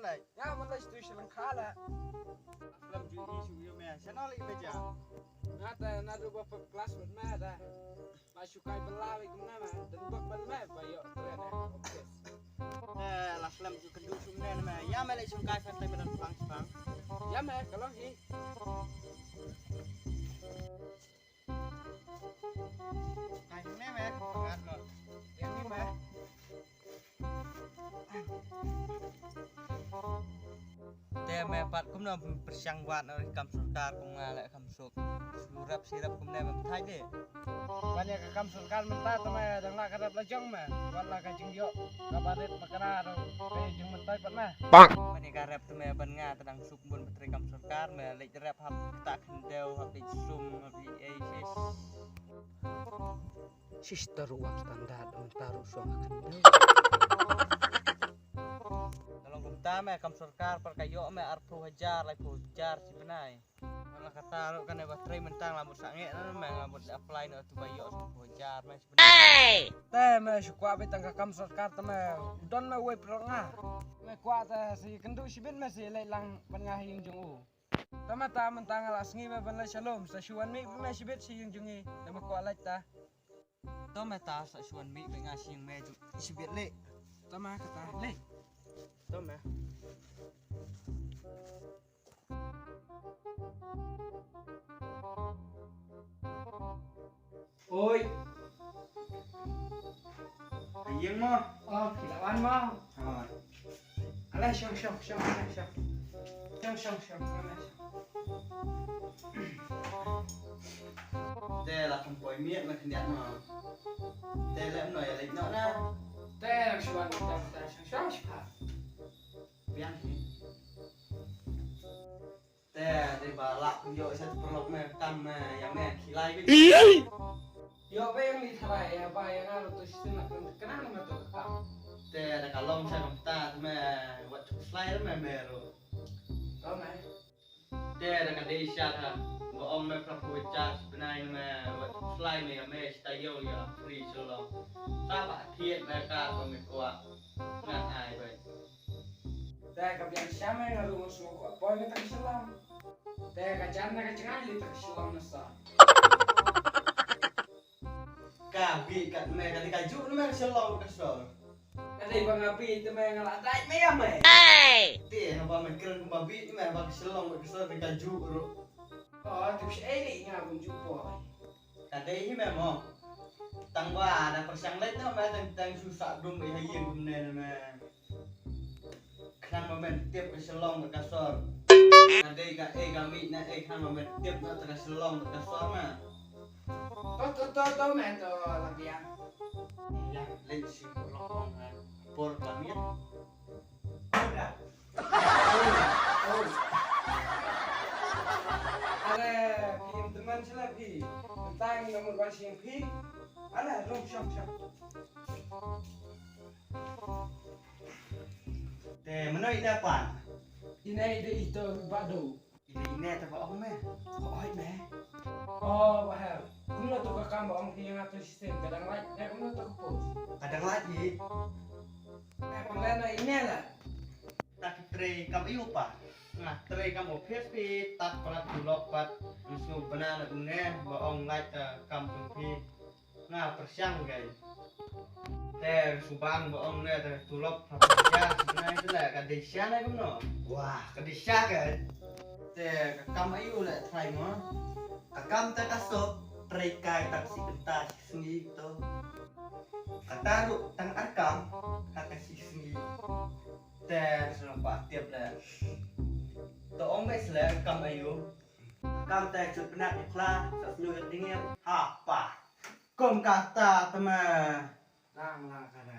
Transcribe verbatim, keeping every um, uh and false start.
Lai. Nga man lai stu shi lang khala. Lam ju i shu yo me. Shano lai me ja. Nga ta na du ba pep class bad me da. Ma shu kai bela wi kumne me. Dan bak ban me ba yo tre ne. Okay. Eh, la lam ju kendu shu ne me. Ya me lai shu kai fan lai me dan plang plang. Ya me, ka long hi. Ai, ne me, ngat lo. Yang ni me. Te me pat kumno pyrshang wat na kam sorkar kum nga le kam suk. Surap sirap kumne me thai de. Ban ïa ka kam sorkar mynta te me dang la ka rep la jong me. Wat la ka jingïoh ka barit ma kra ro. Te jong mynta pat me. Ban ïa ka rep te me ban nga te dang suk bun ba trei kam sorkar me leit rep hap kata khyndew hap leit sum hap leit ei sis. Sis taru wat standard mynta ru song khyndew. Ka long kumta me kam sorkar par ka ïoh me arphew hajar laiphew hajar shi bnai. Wala kata ru kane ba trei mynta nga mut sangeh na me nga mut apply na tu ba ïoh sangphew hajar me shi bnai. Te me shu kwah beit tang ka kam sorkar te me u don me uwei pyrshah nga. Me kwah te sa ïakynduh shibit me sa ïaleit lang ban nga ha ïing jong u. Te mynta mynta nga la sngi me ban leit sha lum sa shu wan mih beit me shibit sha ïing jong ngi. Te me kwah leit ta. To mynta sa shu wan mih beit nga sha ïing me ju shibit leh. To mynta kata leh. To mynta. Oi. Ka ïing mo? Oh, phi la wan mo? Oh. Ala shong shong shong ala shong. Shong shong shong ala shong. Te la kum poi miet ma khyndiat mo. Te la em no ïa leit no na. Te la shu wan ta ta shong shong shong. Biang hi. Te dei ba lah pynïoh sha paralok me kam me ïa me khilai beit. Ïoh ba ïa ngi tharai ïa ba ïa nga ruh tu shisien la kynang me tu ka kam. Te da ka long sha kumta me wat shu khuslai me me ruh. Ong ai. Te da ka dei sha ta ba ong me prap ku cha bnai me wat shu khuslai me ïa me sta ïoh ïa free shalom. Ta ba thied me ka ba me kwah. Nga ai bai. Te ka biang sha me nga ruh shu ko poi me ta ka shalom. Te ka jan na ka jngai li ta ka shalom na sa. Ka bi ka me ka dei ka ju na me ka shalom ka sor. Ka dei ba nga bi te me nga la dai me ya me. Te haba me kren ba bi te me ba ka shalom ka sor ka ju ru. Oh, tu shi ai ni nga bun ju poi. Ka dei hi me mo. Tang ba da pyrshang leit no me tang tang shu sa dum i ha ïing kumne me. Khnang ba men tip ka shalom ka sor. Ka dei ka e ka mi na e khnang ba men tip na ka shalom ka sor na. To to to to me to la biang. Ya leit shi ko long na por ka mi. Are phi im teman sila phi. Tang na mut wan shi phi. Are rum shop shop. Te menoi ina pan. Ina ida ito bado. Ina ina te ba ong me. Ba oi me. Oh ba ha. Kumno to ka kam ba ong ki nga to shisien ka dang lait. Ne kumno to ka pos. Ka dang lait ni. Ne kumno na ina la. Ta ki trei kam ayu pa. Nga trei kam office pi tat prat tulop pat. Nsu bana na une ba ong lait kam pi. Nga pyrshang kai. Te subang ba ong ne te tulop ha pyrshang nai te la ka dei sha nai kumno. Wah, ka dei sha kai. Te ka kam ayu le trai mo. Ka kam te ka sop trei kai tak si kenta sngi to. Ka taru tang ar kam ka ka si sngi. Te sna pa tiap le. To ong be sle kam ayu. Kam te chut pynat i khla sa snu dingir ha pa. Kum kata tama. Lang lang kada.